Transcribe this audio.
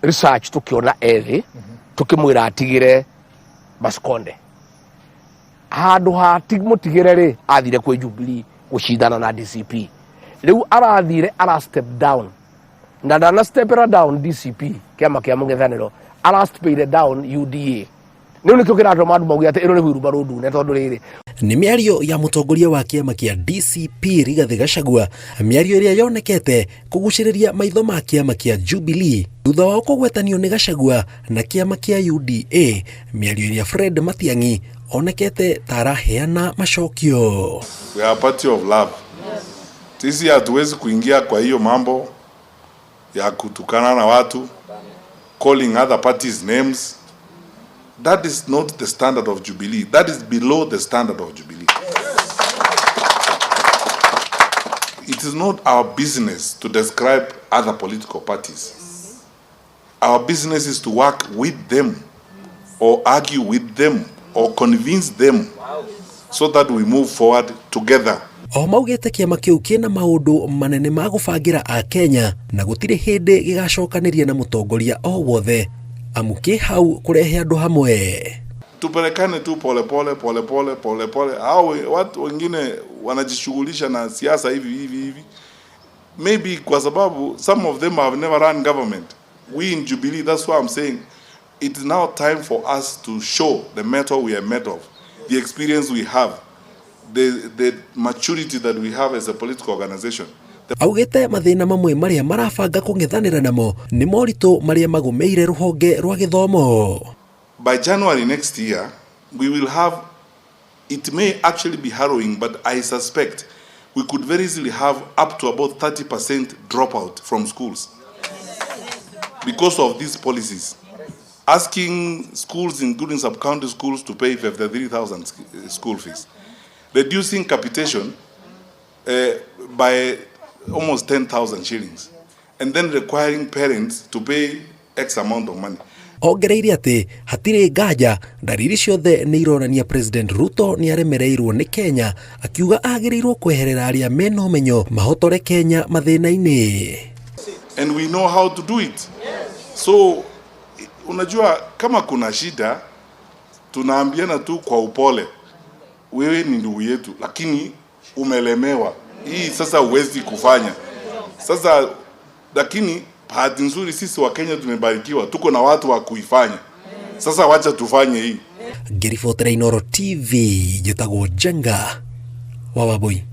Research tukiona ethĩ tukimwĩra atigĩre Masikonde handũ ha mũtigĩre rĩ, athire kwĩ Jubilee gũcindana na DCP. Rĩu arathire ara step down na ndana stepera down DCP, kĩama kĩa mũng'ethanĩro, ara stepire down UDA. Rĩu nĩkĩo kĩratũma andũ mauge atĩ ĩno nĩ huirubarũ ndune tondũ rĩrĩ. Nĩ mĩario ya mũtongoria wa kĩama kĩa DCP Rigathĩ Gachagua, mĩario ĩrĩa yonekete kũgucĩrĩria maitho ma kĩama kĩa Jubilee thutha wao kũgwetanio nĩ Gachagua na kĩama kĩa UDA, mĩario ĩrĩa Fred Matiang'i onekete ta araheana macokio. We are a party of love. Sisi hatuwezi kuingia kwa hiyo mambo ya kutukana na watu, calling other parties names. That is not the standard of Jubilee. That is below the standard of Jubilee. It is not our business to describe other political parties. Our business is to work with them or argue with them or convince them so that we move forward together. O maugĩte kĩama kĩu kĩna maũndũ manene ma gũbangĩra Akenya na gũtirĩ hĩndĩ gĩgacokanĩria na mũtongoria o wothe amu kĩ hau kũrehe andũ hamwe. Tupelekane tu polepole polepole polepole. Hao watu wengine wanajishughulisha na siasa hivi hivi hivi, maybe kwa sababu some of them have never run government. We in Jubilee, that's why I'm saying it is now time for us to show the mettle we are made of, the experience we have, the maturity that we have as a political organization. Augĩte mathĩna mamwe marĩa marabanga kũng'ethanĩra namo nĩ moritũ marĩa magũmĩire rũhonge rwa gĩthomo. By January next year, we will have, it may actually be harrowing, but I suspect we could very easily have up to about 30% dropout from schools because of these policies. Asking schools, including sub-county schools, to pay 53,000 school fees. Reducing capitation by almost 10,000 shillings. And then requiring parents to pay X amount of money. Ongereire atĩ hatirĩ nganja ndariri ciothe nĩ ironania President Ruto nĩ aremereirwo nĩ Kenya, akiuga agĩrĩirwo kweherera arĩa mena ũmenyo mahotore Kenya mathĩna-inĩ. And we know how to do it. So unajua kama kuna shida, tunaambiana tu kwa upole, wewe ni ndugu yetu, lakini umelemewa hii sasa huwezi kufanya sasa. Lakini bahati nzuri sisi wa Kenya tumebarikiwa, tuko na watu wa kuifanya. Sasa wacha tufanye hii. Ngĩribotera Inooro TV, njĩtagwo Njenga wa Wambui.